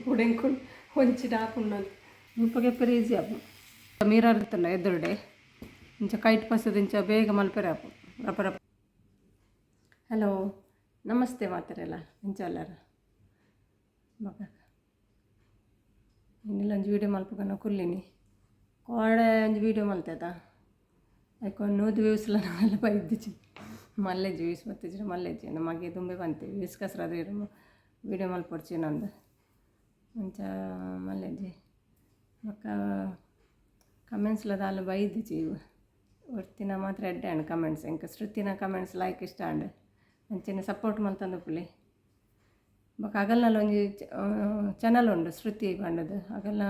ಪುಡೆಂಕುಲು ಒಂಚಿಡ ಆಪುಂಡು. ಮುಲ್ಪ ಕೆಪ್ಪೆರೆ ಈಸಿ ಆಪುಂಡು. ಮಿರರ್ ಇತ್ತುಂಡ ಎದುರುಡೆ ಇಂಚ ಕೈಟ್ ಪಸದ್ ಇಂಚ ಬೇಗ ಮಲ್ಪೆರೆ ಆಪುಂಡು, ರಪ ರಪ. ಹಲೋ, ನಮಸ್ತೆ ಮಾತೆರೆಲ, ಎಂಚ ಉಲ್ಲರ್? ಬೊಕ ಇನಿಲ ಒಂಜಿ ವೀಡಿಯೋ ಮಲ್ಪುಗನ ಕುಲ್ಲಿನಿ. ಕೋಡೆ ಒಂಜಿ ವೀಡಿಯೋ ಮಲ್ತೆದ, ಐಕ್ ಒಂದು 100 ವ್ಯೂಸ್ಲ ನಾವೆಲ್ಲ ಬೈದಿಜಿ. ಮಲ್ಲೆಜ್ಜಿ ವ್ಯೂಸ್ ಬತ್ತಿಜ್ಜಿಡ ಮಲ್ಲೆಜ್ಜಿ. ಮಗೆ ದುಂಬೆ ಪಂತೆ, ವ್ಯೂಸ್ ಕಸ್ರಾದ ವೀಡಿಯೋ ಮಲ್ಪೊಡ್ಚಿ ನಂದು, ಅಂಚ ಮಲ್ಲೆಜ್ಜಿ. ಬೊಕ್ಕ ಕಮೆಂಟ್ಸ್ಲ ದಾಲ ಬೈದಿಜಿ. ಒರ್ತಿನ ಮಾತ್ರ ಎಡ್ಡೆ ಆಂಡ್ ಕಮೆಂಟ್ಸ್. ಎಂಕ್ ಶ್ರುತಿನ ಕಮೆಂಟ್ಸ್ ಲೈಕ್ ಇಷ್ಟ ಆಂಡ್. ಅಂಚನೆ ಸಪೋರ್ಟ್ ಮಲ್ತೊಂದುಪ್ಪುಲೆ. ಬೊಕ್ಕ ಅಗಲ್ನಲ ಒಂಜಿ ಚಾನಲ್ ಉಂಡು, ಶ್ರುತಿ ಪಂಡದು. ಅಗಲ್ನ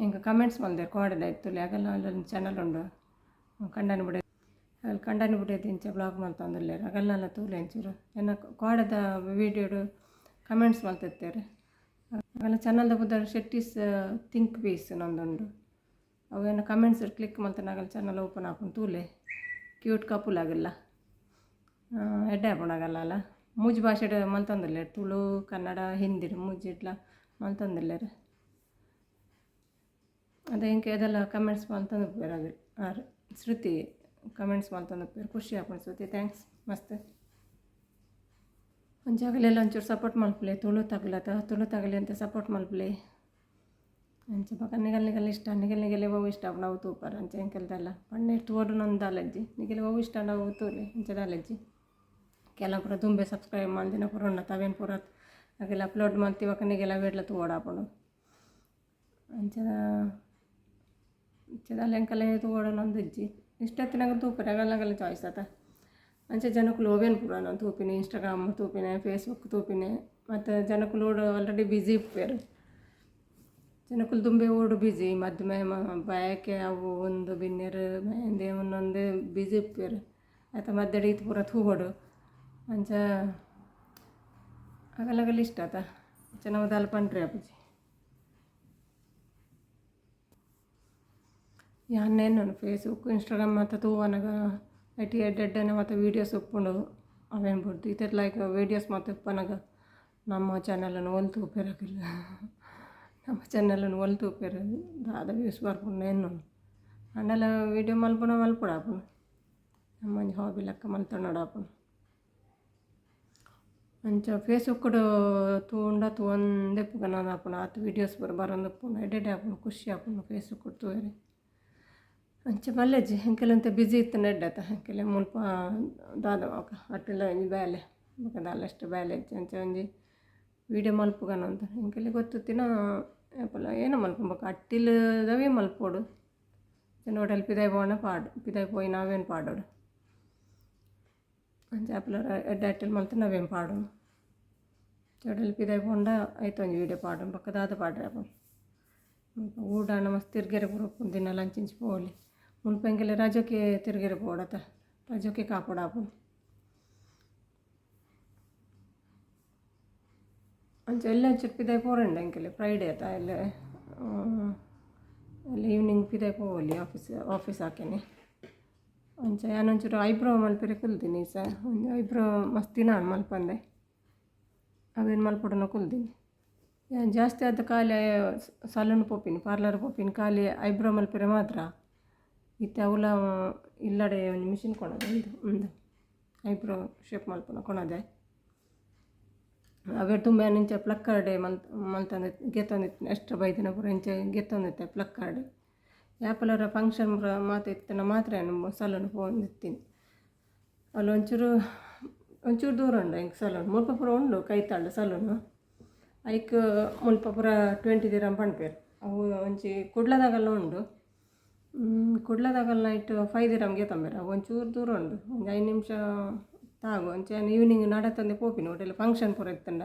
ಎಂಕ್ ಕಮೆಂಟ್ಸ್ ಮಲ್ದೆರ್ ಕೋಡೆದ ಇತ್ತುಲೆ. ಅಗಲ್ನ ಒಂಜಿ ಚಾನಲ್ ಉಂಡು, ಕಂಡನಿ ಬುಡೆ ಅಗಲ್ ಕಂಡನಿ ಬುಡೆದಿ ಇಂಚ ಬ್ಲಾಗ್ ಮಲ್ತೊಂದುಲ್ಲೆರ್. ಅಗಲ್ನಲ ತೂಲೆ ಒಂಚೂರು. ಎನ್ನ ಕೋಡೆದ ವೀಡಿಯೋಡು ಕಮೆಂಟ್ಸ್ ಮಲ್ತಿತ್ತೆರ್. ಅಗಲ್ನ ಚಾನಲ್ದ ಪುದರ್ ಶೆಟ್ಟೀಸ್ ಥಿಂಕ್ ಪೀಸ್ ನಂದುಂಡು. ಅವು ಎನ್ನ ಕಮೆಂಟ್ಸ್ ಕ್ಲಿಕ್ ಮಲ್ತಂಡ ಅಗಲ್ ಚಾನಲ್ ಓಪನ್ ಆಪುಂಡು, ತೂಲೆ. ಕ್ಯೂಟ್ ಕಪಲ್ ಅಗಲ್ಲ, ಎಡ್ಡೆ ಆಪುಂಡು. ಅಗಲ್ಲಲ್ಲ ಮೂಜಿ ಭಾಷೆಡ್ ಮಲ್ತೊಂದುಲ್ಲೆರ್, ತುಳು, ಕನ್ನಡ, ಹಿಂದಿಡ್ ಮೂಜಿಡ್ಲ ಮಲ್ತೊಂದುಲ್ಲೆರ್. ಅದೇ ಎಂಕ್ ಏದೆಲ್ಲ ಕಮೆಂಟ್ಸ್ ಮಲ್ತೊಂದುಪ್ಪುವೆರ್. ಅಗಲ್ ಆರ್ ಶ್ರುತಿ ಕಮೆಂಟ್ಸ್ ಮಲ್ತೊಂದುಪ್ಪುವೆರ್, ಖುಷಿ ಆಪುಂಡು. ಶ್ರುತಿ, thanks ಮಸ್ತ್. ಒಂಜಿ ಅಗಲೆಲ್ಲ ಒಂಚೂರು ಸಪೋರ್ಟ್ ಮಲ್ಪುಲೆ, ತುಳು ತಗಲತ, ತುಳು ತಗಲಿ ಅಂತ ಸಪೋರ್ಟ್ ಮಲ್ಪುಲೆ. ಅಂಚ ಬೊಕ ನಿಗಲ್ ನಿಗಲ್ ಇಷ್ಟ, ನಿಗಲ್ ನಿಗಲೆ ಒವು ಇಷ್ಟ ಆಪುಂಡು ಅವು ತೂಪರ್. ಅಂಚ ಎಂಕಲ್ದಲ್ಲ ಪಂಡ ತೋಡುನೊಂದು ದಾಲಜ್ಜಿ, ನಿಗಲೆ ಒವು ಇಷ್ಟ ಆಂಡ ಅವು ತೂಲೆ, ಅಂಚ ದಾಲಜ್ಜಿ. ಕೆಲವು ಪೂರ ದುಂಬೆ ಸಬ್ಸ್ಕ್ರೈಬ್ ಮಲ್ದಿನ ಪೂರ ಉಂಡತ್ತ, ಅವೇನು ಪೂರ ಅಗೆಲ್ಲ ಅಪ್ಲೋಡ್ ಮಲ್ತಿ ಬೊಕ ನಿಗೆಲ್ಲ ಅವೆಡ್ಲ ತೂವೊಡಾಪುಂಡು. ಅಂಚ ಅಂಚ ಎಂಕಲೆ ತೂವೊಡುಂದು ಇಜ್ಜಿ, ಇಷ್ಟ ಇತ್ತಿನಾಗ ತೂಪೆರ್, ಅಗಲ್ನ ಅಗಲ್ನ ಚಾಯ್ಸ್ ಅತ. ಅಂಚ ಜನಕುಲು ಒವೇನು ಪೂರ ನಾನು ತೂಪಿನಿ, ಇನ್ಸ್ಟಾಗ್ರಾಮ್ ತೂಪಿನಿ, ಫೇಸ್ಬುಕ್ ತೂಪಿನಿ. ಮತ್ತು ಜನಕುಲು ಆಲ್ರೆಡಿ ಬ್ಯುಸಿ ಇಪ್ಪುವೆರ್. ಜನಕುಲು ದುಂಬೆ ಓಡು ಬ್ಯುಸಿ, ಮದ್ಮೆ, ಬಯಕೆ, ಅವು ಒಂದು ಬಿನ್ನೆರ್, ಮೆಹಂದಿ ಒಂದೊಂದು ಬ್ಯುಸಿ ಇಪ್ಪುವೆರ್. ಆಯ್ತ ಮಧ್ಯಡ್ ಈತ್ ಪೂರ ತೂವೊಡು. ಅಂಚ ಅಗಲಗಲ ಇಷ್ಟ ಆತ, ಅಂಚ ನಮ ದಾಲ ಪಂಡ್ರೆ ಆಪುಜಿ. ಯಾನ್ ಎನ್ನುನು ಫೇಸ್ಬುಕ್, ಇನ್ಸ್ಟಾಗ್ರಾಮ್ ಮಾತ ತೂವನಗ ಐಟ್ ಎಡ್ಡೆ ಎಡ್ಡೆನೆ ಮಾತ ವೀಡಿಯೋಸ್ ಉಪ್ಪುಂಡು. ಅವೇನು ಬುಡ್ದು ಇತ್ತೆ ಲೈಕ್ ವೀಡಿಯೋಸ್ ಮಾತ ಉಪ್ಪುನಗ ನಮ್ಮ ಚಾನಲನ್ನು ಓಲು ತೂಪೆರ್ ಅಕುಲು? ನಮ್ಮ ಚಾನಲನ್ನು ಓಲು ತೂಪೆರ್? ದಾದ ವ್ಯೂಸ್ ಬರ್ಪುಂಡು ಎನ್ನುನು. ಆಂಡಲ ವೀಡಿಯೋ ಮಲ್ಪುನ ಮಲ್ಪೊಡಾಪುಂಡು, ನಮ್ಮ ಒಂಜಿ ಹಾಬಿ ಲೆಕ್ಕ ಮಲ್ತೊನೊಡಾಪುಂಡು. ಅಂಚ ಫೇಸ್ಬುಕ್ಡ್ ತೂಂಡ ತೂವೊಂದೇ ಉಪ್ಪುಗ ಆಪುಂಡು. ಆತ್ ವೀಡಿಯೋಸ್ ಪೂರ ಬರೊಂದು ಉಪ್ಪುಂಡು, ಎಡ್ಡೆ ಎಡ್ಡೆ ಆಪುಂಡು, ಖುಷಿ ಆಪುಂಡು ಫೇಸ್ಬುಕ್ಡ್ ತೂವೆರೆ. ಅಂಚ ಮಲ್ಲೆಜ್ಜಿ. ಎಂಕೆಲ ಒಂತೆ ಬ್ಯುಸಿ ಇತ್ತ್ಂಡ ಎಡ್ಡೆ ಅತ. ಎಂಕೆಲೆ ಮುಲ್ಪ ದಾದ ಬೊಕ ಅಟ್ಟೆಲ ಒಂಜಿ ಬೇಲೆ, ಬೊಕ ದಾಲ ಅಷ್ಟು ಬೇಲೆ ಇಜ್ಜಿ. ಅಂಚ ಒಂಜಿ ವೀಡಿಯೋ ಮಲ್ಪುಗನ ಅಂತ ಎಂಕೆಲೆ ಗೊತ್ತಿತ್ತಿನ ಏಪಲ ಏನ ಮಲ್ಪು. ಬೊಕ ಅಟ್ಟಿಲ್ದವೇ ಮಲ್ಪೊಡು. ಹೋಟೆಲ್ ಪಿದಾಯಿ ಪೋಂಡ ಪಾಡು, ಪಿದಾಯಿ ಪೋಯಿನ ಅವೇನು ಪಾಡೊಡು. ಅಂಚ ಏಪಲ ಎಡ್ಡೆ ಅಟ್ಟಿಲ್ ಮಲ್ತ್ಂಡ ಅವೇನು ಪಾಡೊಡು. ಹೋಟೆಲ್ ಪಿದಾಯಿ ಪೋಂಡ ಐತ ಒಂಜಿ ವೀಡಿಯೋ ಪಾಡೊಡು, ಬೊಕ ದಾದ ಪಾಡ್ರೆ ಆಪುಂಡು. ಊಡಾಂಡ ಮಸ್ತ್ ತಿರ್ಗೆರೆ ಪೂರ ಉಪ್ಪುಂಡು, ದಿನಲ ಅಂಚಿಂಚಿ ಪೋವೊಲಿ. ಮುಲ್ಪ ಎಂಕೆಲೆ ರಜಕ್ಕೆ ತಿರ್ಗೆರೆ ಪೋವೊಡತ, ರಜಕ್ಕೆ ಕಾಪೊಡಾಪುಂಡು. ಅಂಚ ಎಲ್ಲ ಒಂಚೂರು ಪಿದಾಯಿ ಪೋರಂಡ ಎಂಕೆಲೆ ಫ್ರೈಡೇ ಅತ, ಎಲ್ಲ ಎಲ್ಲ ಈವ್ನಿಂಗ್ ಪಿದಾಯಿ ಪೋವೊಲಿ ಆಫೀಸ್ ಆಫೀಸ್ ಆಕೆನೆ. ಅಂಚ ಯಾನ್ ಒಂಚೂರು ಐಬ್ರೋ ಮಲ್ಪೆರೆ ಕುಲ್ದಿನಿ. ಸ ಒಂಜಿ ಐಬ್ರೋ ಮಸ್ತ್ ದಿನ ಆಂಡ್ ಮಲ್ಪಂದೆ, ಅವೇನು ಮಲ್ಪೊಡುನ ಕುಲ್ದಿನಿ. ಯಾನ್ ಜಾಸ್ತಿ ಆದ್ ಖಾಲಿ ಸಲೂನ್ ಪೋಪಿನಿ, ಪಾರ್ಲರ್ ಪೋಪಿನಿ ಖಾಲಿ ಐಬ್ರೋ ಮಲ್ಪೆರೆ ಮಾತ್ರ. ಇತ್ತೆ ಅವುಲ ಇಲ್ಲಡೆ ಒಂಜಿ ಮಿಷಿನ್ ಕೊನೊದು, ಉಂದು ಉಂದು ಐಬ್ರೋ ಶೇಪ್ ಮಲ್ಪುನ ಕೊನೊದೆ. ಅವೆ ತುಂಬ ಯಾನ್ ಇಂಚ ಪ್ಲಕ್ಕರ್ಡೆ ಮಲ್ತೊಂದು ಗೆತ್ತೊಂದಿತ್ತಿನಿ. ಎಕ್ಸ್ಟ್ರಾ ಬೈದಿನ ಪೂರ ಇಂಚ ಗೆತ್ತೊಂದಿತ್ತೆ ಪ್ಲಕ್ಕರ್ಡ್. ಯಾಪಲರ ಫಂಕ್ಷನ್ ಪೂರ ಮಾತ ಇತ್ತುಂಡ ಮಾತ್ರ ಯಾನ್ ಸಲೂನ್ ಪೋವೊಂದಿತ್ತೀನಿ. ಅಲ್ಲ ಒಂಚೂರು ಒಂಚೂರು ದೂರ ಉಂಡು ಎಂಕ್ ಸಲೂನ್. ಮುಲ್ಪ ಪೂರ ಉಂಡು ಕೈತಲ್ಡ್ ಸಲೂನ್. ಐಕ್ ಮುಲ್ಪ ಪೂರ 20 ದಿರಮ್ ಪನ್ಪೆರ್. ಅವು ಒಂಜಿ ಕುಡ್ಲದಾಗಲ್ಲ ಉಂಡು. ಕುಡ್ಲದಾಗಲ್ಲ ಐಟ್ 5 ದಿರಮ್ ಗೆತೊಂಬೆರ್. ಅವು ಒಂಚೂರು ದೂರ ಉಂಡು, ಒಂಜಿ 5 ನಿಮಿಷ ತಾಗು. ಅಂಚ ಯಾನ್ ಈವ್ನಿಂಗ್ ನಡತೊಂದೆ ಪೋಪಿನಿ, ಒಟ್ಟೆಲ ಫಂಕ್ಷನ್ ಪೂರ ಇತ್ತುಂಡ.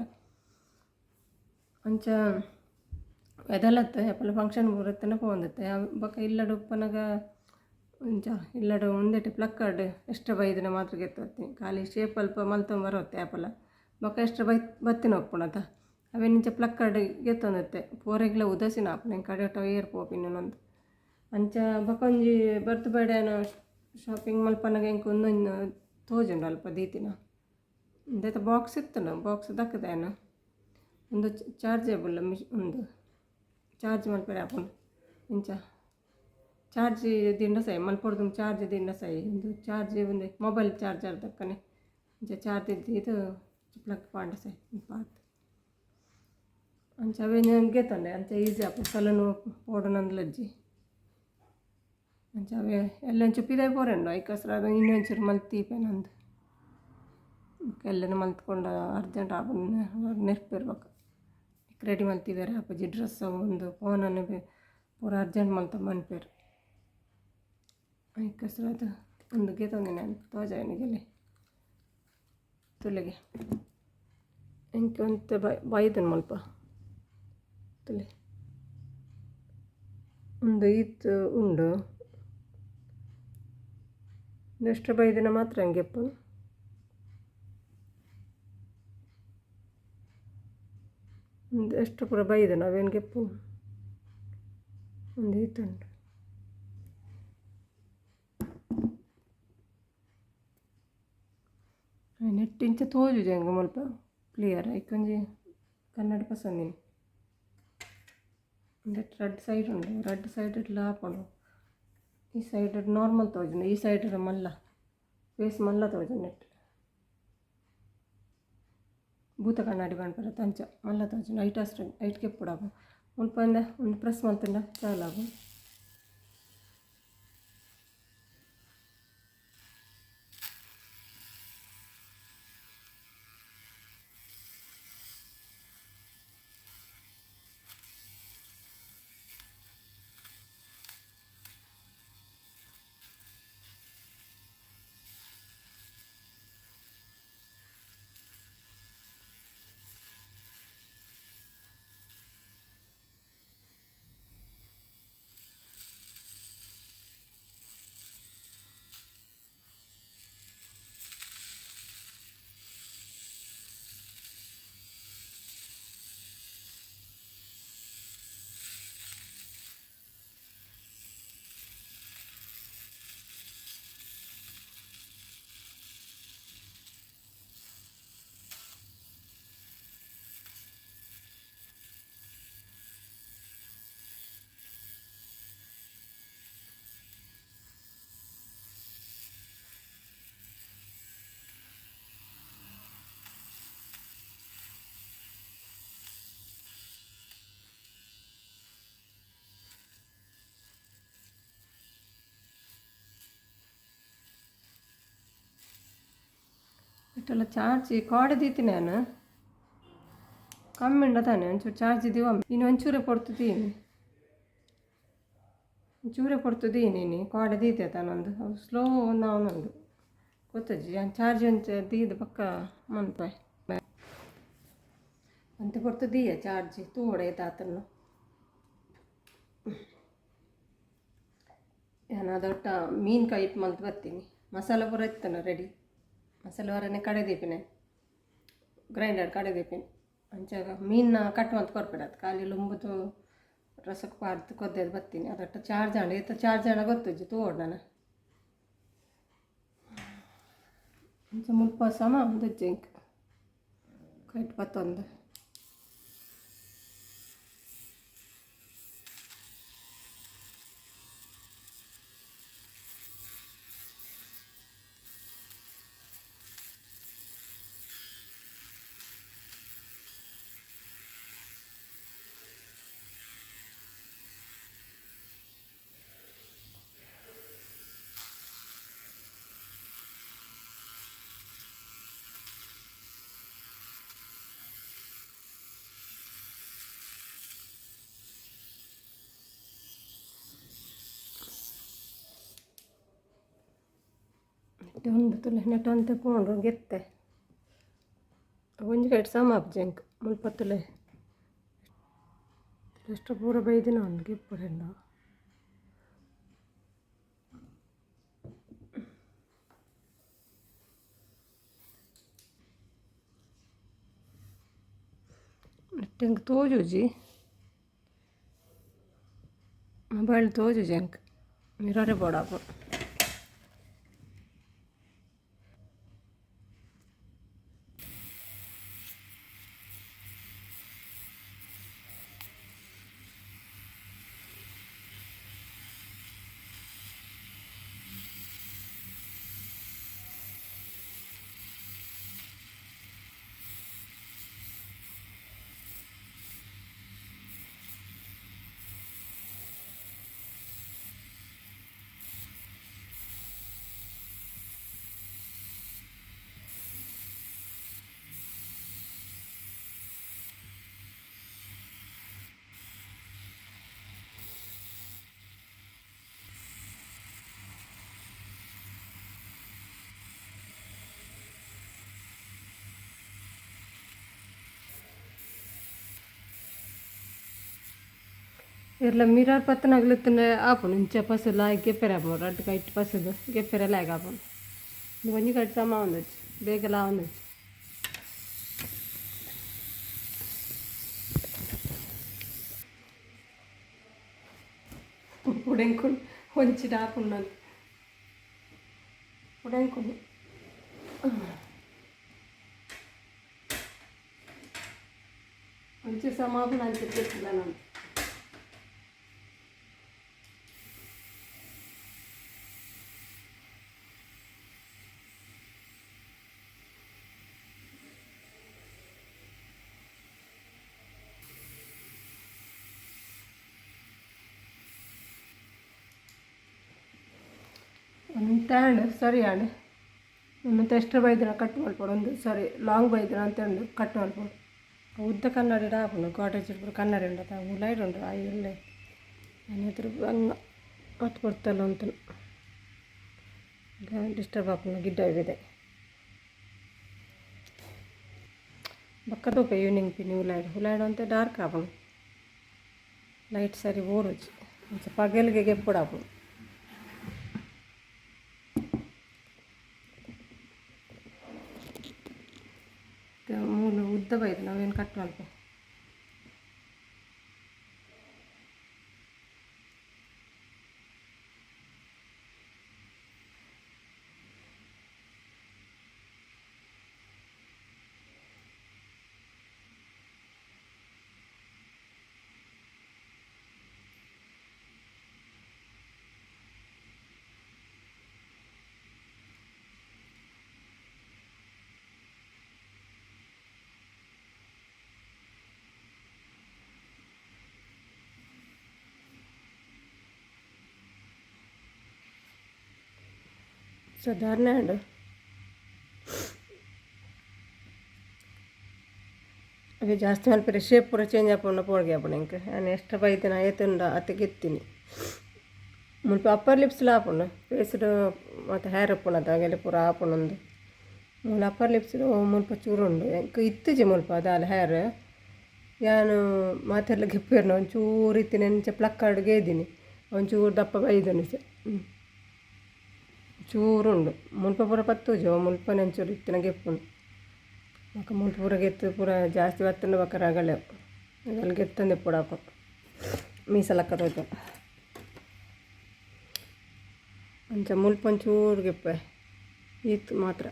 ಅಂಚ ಎದಲತ್ತ ಏಪಲ ಫಂಕ್ಷನ್ ಪೂರ ಇತ್ತುಂಡ ಪೋವೊಂದಿತ್ತೆ. ಬೊಕ ಇಲ್ಲಡ್ ಉಪ್ಪುನಗ ಅಂಚ ಇಲ್ಲಡ್ ಉಂದೆಟ್ ಪ್ಲಕ್ಕರ್ಡ್ ಎಕ್ಸ್ಟ್ರಾ ಬೈದಿನ ಮಾತ್ರ ಗೆತ್ತೊತ್ತಿ. ಖಾಲಿ ಶೇಪ್ ಅಲ್ಪ ಮಲ್ತೊಂದು ಬರೋತ್ತೆ ಏಪಲ. ಬೊಕ ಎಕ್ಸ್ಟ್ರಾ ಬೈ ಬತ್ತಿನ ಉಪ್ಪುಂಡತ, ಅವೆನ್ ಇಂಚ ಪ್ಲಕ್ಕರ್ಡ್ ಗೆತ್ತೊಂದಿತ್ತೆ. ಪೋರೆಗ್ಲ ಉದಾಸೀನ ಆಪುಂಡು, ಎಂಕ್ ಕಡೆಟ್ ಏರ್ ಪೋಪಿನಿ. ಅಂಚ ಬೊಕ ಒಂಜಿ ಬರ್ತ್ ಬೇಡ ಶಾಪಿಂಗ್ ಮಲ್ಪನಗ ಎಂಕ್ ಒಂದೊಂದು ತೋಜುಂಡು ಅಲ್ಪ ದೀತಿನ. ಉಂದೆತ ಬಾಕ್ಸ್ ಇತ್ತುಂಡು, ಬಾಕ್ಸ್ ದಕ್ಕುದೆ ಯಾನ್. ಉಂದು ಚಾರ್ಜೇಬಲ್ ಉಂದು ಚಾರ್ಜ್ ಮಲ್ಪೆರೆ ಆಪುಂಡು ಇಂಚ ಚಾರ್ಜ್ ದಿಂಡ ಸೈ ಮಲ್ಪೊಡ್ದು ಚಾರ್ಜ್ ದಿಂಡ ಸೈ ಉಂದು ಚಾರ್ಜ್ ಉಂದು ಮೊಬೈಲ್ ಚಾರ್ಜರ್ ದಕ್ಕನೆ ಇಂಚ ಚಾರ್ಜ್ ದೀದ್ ಪ್ಲಗ್ ಪಾಂಡ ಸೈ ಪಾಡ್ದ್ ಅಂಚ ಅವೇನು ಗೆತೊಂಡೆ ಅಂಚ ಈಸಿ ಆಪುಂಡು ಸಲೂನ್ ಪೋಡುನಂದ್ಲಜ್ಜಿ ಅಂಚ ಅವೇ ಎಲ್ಲ ಒಂಚೂರು ಪಿದಯಿ ಪೋರೆಂಡು ಐಕೋಸ್ಕರ ಅದು ಇನ್ನೊಂಚೂರು ಮಲ್ತ್ ದೀಪೆನಂದು ಎಲ್ಲನ ಮಲ್ತ್ಕೊಂಡ ಅರ್ಜೆಂಟ್ ಆಪುಂಡು ನೆರ್ಪೆರ್ ಬೊಕ ರೆಡಿ ಮಲ್ತಿದ್ದಾರೆ ಆಪುಜಿ ಡ್ರೆಸ್ ಒಂದು ಫೋನನ್ನು ಪೂರ ಅರ್ಜೆಂಟ್ ಮಲ್ತ ಮನ್ಪೆರ್ ಐಕೋಸ್ಕರ ಅದು ಉಂದು ಗೆತೊಂದಿನ ತೋಜಾಯಿನ ಗೆಲೆ ತುಲೆಗೆ ಎಂಕ್ ಒಂತೆ ಬೈದನ್ ಮಲ್ಪ ತುಲೆ ಉಂದು ಈತ್ ಉಂಡು ನೆಕ್ಸ್ಟ್ ಬೈದಿನ ಮಾತ್ರ ಹಂಗೆ ಇಪ್ಪುನು ಉಂದು ಎಷ್ಟು ಪೂರ ಬೈದನ ಅವೇನು ಗೆಪ್ಪುನು ಉಂದು ಈತ್ ಉಂಡು ನೆಟ್ ಇಂಚ ತೋಜುಜಿ ಎಂಕ್ ಮುಲ್ಪ ಕ್ಲಿಯರ್ ಐಕೊಂಜಿ ಕನ್ನಡ ಪಸಂದಿನಿ ಉಂದೆಟ್ ರಡ್ಡ್ ಸೈಡ್ ಉಂಡು ರಡ್ಡ್ ಸೈಡ್ ಡ್ಲ ಆಪುಂಡು ಈ ಸೈಡ್ ನಾರ್ಮಲ್ ತೋಜುಂಡು ಈ ಸೈಡ್ ಮಲ್ಲ ಫೇಸ್ ಮಲ್ಲ ತೋಜುಂಡು ನೆಟ್ ಭೂತ ಕನ್ನಡಿ ಪನ್ಪೆರ್ ಅಂಚ ಮಲ್ಲ ತೋಜುಂಡು ಐಟ್ ಅಷ್ಟ್ ಐಟ್ ಕೆಪ್ಪುಡಾಪುಂಡು ಮುಲ್ಪ ಉಂದು ಪ್ರೆಸ್ ಮಲ್ತುಂಡ ಚಾಲು ಆಪುಂಡು. ಇಟ್ಟಲ್ಲ ಚಾರ್ಜ್ ಕಾಡೆ ದೀತಿನ ಯಾನ್ ಕಮ್ಮಿ ಉಂಡ ತಾನೆ ಒಂಚೂರು ಚಾರ್ಜ್ ದೀವ ಇನ್ನು ಒಂಚೂರೆ ಪೊರ್ತು ದೀನಿ ಒಂಚೂರೆ ಪೊರ್ತು ದೀನಿ ಇನಿ ಕಾಡೆ ದೀತೆ ತಾನೊಂದು ಅವು ಸ್ಲೋ ಒಂದು ಗೊತ್ತಜ್ಜಿ ಯಾನ್ ಚಾರ್ಜ್ ಒಂಚ ದೀದ್ ಬೊಕ್ಕ ಮನ್ಪೆ ಒಂತೆ ಪೊರ್ತು ದೀಯ ಚಾರ್ಜ್ ತೂವೊಡೆ ಏತಾತುಂಡು ಯಾನ್ ಅದೊಟ್ಟ ಮೀನು ಕೈಪ್ ಮಲ್ತ್ ಬತ್ತೀನಿ ಮಸಾಲೆ ಪೂರ ಇತ್ತನ ರೆಡಿ ಮಸಾಲೆ ಹೊರನೆ ಕಡೆ ದೀಪಿನ ಗ್ರೈಂಡರ್ ಕಡೆ ದೀಪಿನ ಅಂಚ ಮೀನ್ನ ಕಟ್ ಮಲ್ತ್ ಕೊರ್ಪೆರ್ ಅತ್ ಖಾಲಿ ಲುಂಬುದು ರಸಕ್ಕೆ ಪಾಡ್ದು ಕೊದ್ದೆದ್ ಬತ್ತೀನಿ ಅದೊಟ್ಟ ಚಾರ್ಜ್ ಆಂಡ ಏತ ಚಾರ್ಜ್ ಆಂಡ ಗೊತ್ತುಜ್ಜಿ ತೂವೊಡು ನನ ಅಂಚ ಮುಲ್ಪ ಸಮ ಉಂದೊಜ್ಜಿ ಎಂಕ್ ಕೈಟ್ ಪತ್ತೊಂದು ನೆಟ್ ಉಂಡು ತೂಲೆ ನೆಟ್ ಒಂತೆ ಪೋಂಡು ಗೆತ್ತೆ ಒಂಜಿ ಕೈಟ್ ಸಮ ಆಪುಜಿ ಎಂಕ್ ಮುಲ್ಪ ತೂಲೆ ಎಷ್ಟು ಪೂರ ಬೈದಿನ ಉಂಡು ಗೆಪ್ಪುಡೆಂಡು ನೆಟ್ ಎಂಕ್ ತೋಜುಜಿ ಮೊಬೈಲ್ ತೋಜುಜಿ ಎಂಕ್ ಮಿರರೇ ಬೋಡಾಪುಂಡು. ಇರ್ಲ ಮಿರರ್ ಪತ್ತನಾಗಲು ತಿಂಡ ಆಪುಂಡು ಇಂಚ ಪಸುಲ ಗೆಪ್ಪೆರೆ ಆಪುಂಡು ರಡ್ಡ್ ಕೈಟ್ ಪಸುದು ಗೆಪ್ಪೆರೆ ಲಾಯ್ಕ್ ಆಪುಂಡು. ಒಂಜಿ ಕೈಟ್ ಸಮ ಆವೊಂದುಜ್ಜಿ ಬೇಗಲ ಆವೊಂದುಜ್ಜಿ. ಪುಡೆಂಕುಂಡು ಒಂಚಿಡ ಆಪುಂಡು ಪುಡೆಂಕುಂಡು ಒಂಚಿ ಸಮ ಆಪುಂಡು ಅಂಚ ಗೆಪ್ಪುಲ ನಾನು. ಒಂತೆ ಆಂಡ್ ಸರಿ ಆಂಡ್ ಮತ್ತೆ ಎಕ್ಸ್ಟ್ರಾ ಬೈದಿನ ಕಟ್ ಮಲ್ಪೊಡು ಒಂದು ಸಾರಿ ಲಾಂಗ್ ಬೈದಿನ ಅಂತ ಉಂಡು ಕಟ್ ಮಲ್ಪೊಡು. ಉದ್ದ ಕನ್ನಡಿ ಆಪುಂಡು ಕಾಟೇಜ್ ಪೂರ ಕನ್ನಡಿ ಉಂಡು ಉಲಾಯಿಡ್ ಉಂಡು ಆಯೆ ಉಲ್ಲೆ ಎದುರು ಬಂಗ ಅತ್ ಪೊರ್ತಲ್ಲ ಉಂತುನು ಡಿಸ್ಟರ್ಬ್ ಆಪುಂಡು ಗಿಡ್ಡ ಇದೆ ಬೊಕ್ಕ ತೂಪ ಈವ್ನಿಂಗ್ ಪಿನಿ ಉಲಾಯಿಡ್ ಉಲಾಯಿಡ್ ಒಂತೆ ಡಾರ್ಕ್ ಆಪುಂಡು ಲೈಟ್ ಸರಿ ಬೋಡುಜಿ ಅಂಚ ಪಗೆಲ್ಗೆ ಗೆಪ್ಪೊಡಾಪುಂಡು. ಮೂಲು ಉದ್ದ ಬೈದು ನಾವೇನು ಕಟ್ ಮಲ್ಪ ಸಾಧಾರಣ ಉಂಡು. ಅವೇ ಜಾಸ್ತಿ ಮಲ್ಪೆರೆ ಶೇಪ್ ಪೂರ ಚೇಂಜ್ ಆಪುಂಡು ಪೋಡಿಗೆ ಆಪುಂಡು ಎಂಕ್ ಯಾನ್ ಎಕ್ಸ್ಟ್ರಾ ಬೈದಿನ ಏತುಂಡ ಅತ್ ಗೆತ್ತೀನಿ ಮುಲ್ಪ ಅಪ್ಪರ್ ಲಿಪ್ಸ್ಲ ಆಪುಂಡು ಫೇಸ್ಡ್ ಮಾತ ಹೇರ್ ಉಪ್ಪುಂಡು ಅಗೆಲೆ ಪೂರ ಆಪುಂಡು ಮೂಲು ಅಪ್ಪರ್ ಲಿಪ್ಸ್ ಮುಲ್ಪ ಚೂರು ಉಂಡು ಎಂಕ್ ಇತ್ತಿಜಿ ಮುಲ್ಪ ದಾಲ ಹೇರ್ ಯಾನ್ ಮಾತೆರ್ಲ ಗೆಪ್ಪೆರ್ನ ಒಂಚೂರು ಇತ್ತಿನ ಇಂಚ ಪ್ಲಕ್ಕಾರ್ಡ್ ಗೇದಿನಿ ಒಂಚೂರು ದಪ್ಪ ಬೈದನು ಚೂರು ಉಂಡು ಮುಲ್ಪ ಪೂರ ಪತ್ತುಜಿ ಮುಲ್ಪನೆ ಒಂಚೂರು ಇತ್ತಿನ ಗೆಪ್ಪುಂಡು ಬೊಕ ಮುಲ್ಪ ಪೂರ ಗೆತ್ತು ಪೂರ ಜಾಸ್ತಿ ಬತ್ತುಂಡ ಬೊಕ ರಗಳೆ ಅಗಲ್ ಗೆತ್ತೊಂದು ಇಪ್ಪೊಡಾಪುಂಡು ಮೀಸಲಕ್ಕ ತೋಜುಂಡು ಅಂಚ ಮುಲ್ಪ ಒಂಚೂರು ಗೆಪ್ಪೆ ಈತ್ ಮಾತ್ರ.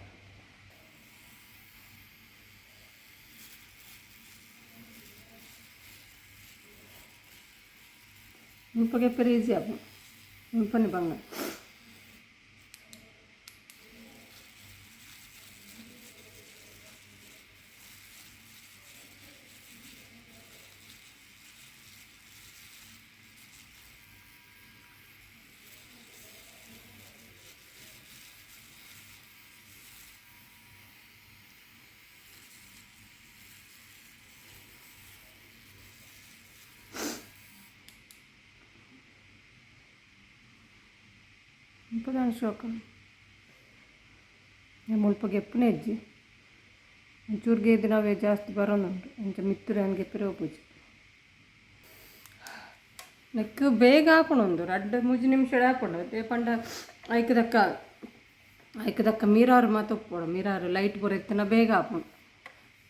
ಮುಲ್ಪ ಗೆಪ್ಪೆರೆ ಈಸಿ ಆಪುಂಡು ಮುಲ್ಪನೆ ಬಂಗ. ಮುಲ್ಪ ಶೋಕ ಮುಲ್ಪ ಗೆಪ್ಪುನೆ ಇಜ್ಜಿ ಒಂಚೂರು ಗೇದು ನಾವೇ ಜಾಸ್ತಿ ಬರೋನುಂಟು ಅಂಚ ಮಿತ್ತುರು ಯಾನ್ ಗೆಪ್ಪೆರೆ ಉಪ್ಪುಜಿ. ನೆಕ್ಕ್ ಬೇಗ ಆಪುಂಡು ಉಂದು ರಡ್ಡ್ ಮೂಜಿ ನಿಮಿಷಡ್ ಆಪುಂಡು ದಾಯೆ ಪಂಡ ಐಕ್ ದಕ್ಕ ಐಕ್ ದಕ್ಕ ಮಿರರ್ ಮಾತ ಉಪ್ಪೊಡು ಮಿರರ್ ಲೈಟ್ ಪೂರ ಇತ್ತ್ಂಡ ಬೇಗ ಆಪುಂಡು.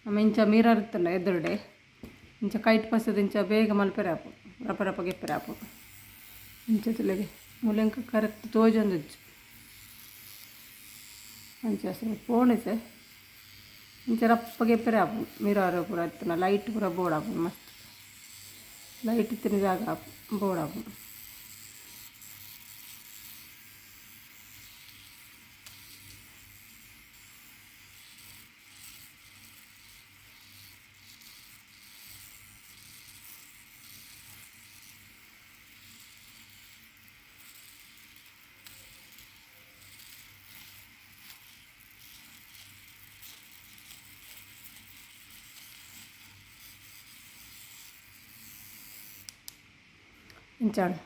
ನಮ ಇಂಚ ಮಿರರ್ ಇತ್ತ್ಂಡ ಎದುರುಡೆ ಇಂಚ ಕೈಟ್ ಪಸದ್ ಇಂಚ ಬೇಗ ಮಲ್ಪೆರೆ ಆಪುಂಡು ರಪ ರಪ ಗೆಪ್ಪೆರೆ ಆಪುಂಡು ಇಂಚ ತೂಲೆಗೆ ಮೂಲು ಎಂಕ್ ಕರೆಕ್ಟ್ ತೋಜೊಂದುಜ್ಜಿ ಅಂಚ ಪೋಣೆ ಇಂಚ ರಪ್ಪ ಗೆಪ್ಪೆರೆ ಆಪುಂಡು ಮಿರರ್ ಪೂರ ಇತ್ತ್ಂಡ ಲೈಟ್ ಪೂರ ಬೋಡಾಪುಂಡು ಮಸ್ತ್ ಲೈಟ್ ಇತ್ತಿನ ಜಾಗ ಬೋಡಾಪುಂಡು. ಇಂಚಾಂಡ್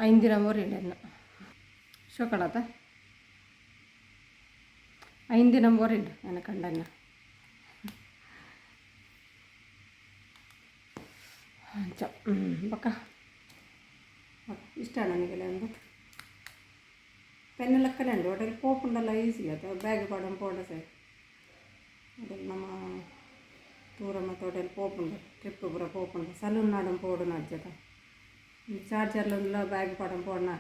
ಐನ್ ದಿನ ಒರಿಂಡ್ ಶೋಕಡತ ಐನ್ ದಿನ ಒರಿಂಡ್ ಎನ್ನ ಕಂಡನ್ನ. ಅಂಚ ಬೊಕ್ಕ ಇಷ್ಟ ನನಗೆಲ್ಲ ಒಂದು ಪೆನ್ ಲಕ್ಕನೆ ಉಂಡು. ಒಟ್ಟಲ್ಲಿ ಪೋಪುಂಡಲ್ಲ ಈಸಿ ಅತ. ಬ್ಯಾಗ್ ಪಾಡೊಂದು ಪೋಂಡ ಸರಿ. ಅದಲ್ಲಿ ನಮ್ಮ ಟೂರ ಮತ್ತು ಹೋಟೆಲ್ ಪೋಪುಂಡು, ಟ್ರಿಪ್ ಪೂರ ಪೋಪುಂಡು. ಸಲೂನ್ ನಾಡೊಂದು ಪೋಡು ಅಜ್ಜದ ಚಾರ್ಜರ್ಲೊಂದುಲ ಬ್ಯಾಗ್ ಪಾಡೊಂದು ಪೋಡ.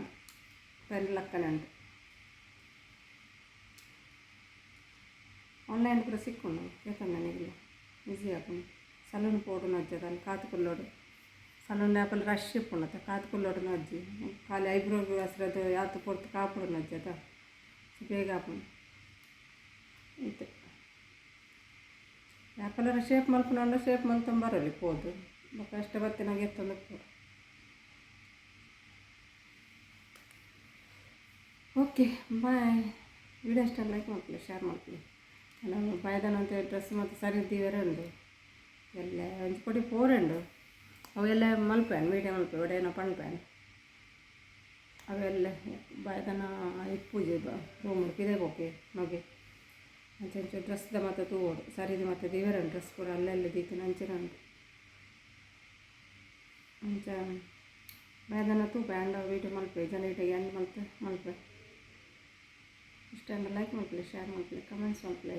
ಪೆನ್ ಲಕ್ಕನೆ ಉಂಡು. ಆನ್ಲೈನ್ ಪೂರ ಸಿಕ್ಕುಂಡು. ಕೇತೊಂದು ನನಗೆಲ್ಲ ಈಸಿ ಆಪುಂಡು. ಸಲೂನ್ ಪೋಡು ಅಜ್ಜದ ಅಲ್ಲಿ ಕಾತ್ ಕುಲ್ಲೋಡು. ಸಲೂನ್ ಆಪಲ್ ರಶ್ ಇಪ್ಪುಂಡು. ಕಾತ್ ಕುಲ್ಲೋಡು ಅಜ್ಜಿ. ಖಾಲಿ ಐಬ್ರೋಗ್ ಹಸ್ರದ್ದು ಯಾತ್ ಪೊರ್ತು ಕಾಪುಡು ಅಜ್ಜದ. ಬೇಗ ಆಪುಂಡು. ಇತ್ತೆ ಯಾಪಲರ ಶೇಪ್ ಮಲ್ಪುನಂಡ ಶೇಪ್ ಮಲ್ತೊಂದು ಬರಲಿ ಪೋದು. ಬೊಕ್ಕ ಅಷ್ಟೇ ಬತ್ತಿನಾಗ ಎತ್ತೊಂದು ಪೋಡು. Okay, bye. ವಿಡಿಯೋ ಇಷ್ಟ ಲೈಕ್ ಮಾಡ್ಕೊಳ್ಳಿ, ಶೇರ್ ಮಾಡ್ಕೊಳ್ಳಿ. ನಾನು ಬಾಯ್ದನಂತೆ ಡ್ರೆಸ್ ಮತ್ತು ಸರಿ ದೀವರೆ ಉಂಡು. ಎಲ್ಲ ಒಂಜಿ ಕೊಡಿ ಪೋರೆಂಡು. ಅವೆಲ್ಲ ಮಲ್ಪೇನು, ವೀಡಿಯೋ ಮಲ್ಪೆ ಒಡೆಯನ ಪನ್ಪೇನು. ಅವೆಲ್ಲ ಬಾಯ್ದನ ಇಪ್ಪುಜಿ ರೂಮ್ ಪಿದೆ ಪೋಪೆ ಮಗೆ. ಅಂಚೆ ಅಂಚೆ ಡ್ರೆಸ್ದ ಮಾತ ತೂವೊಡು. ಸರಿದ ಮಾತ ದೀವರೆ ಡ್ರೆಸ್ ಪೂರ ಅಲ್ಲೆಲ್ಲ ದೀತಿನ ಅಂಚಿನ ಉಂಡು. ಅಂಚ ಬಾಯ್ದನ ತೂಪೆ ಅಂಡ ವೀಡಿಯೋ ಮಲ್ಪೆ ಜನ ಇಟ ಎಂಡ್ ಮಲ್ತೆ ಮಲ್ಪೆ. ಇಷ್ಟ ಲೈಕ್ ಮಲ್ಪಲೆ, ಶೇರ್ ಮಲ್ಪಲೆ, ಕಮೆಂಟ್ಸ್ ಮಲ್ಪಲೆ.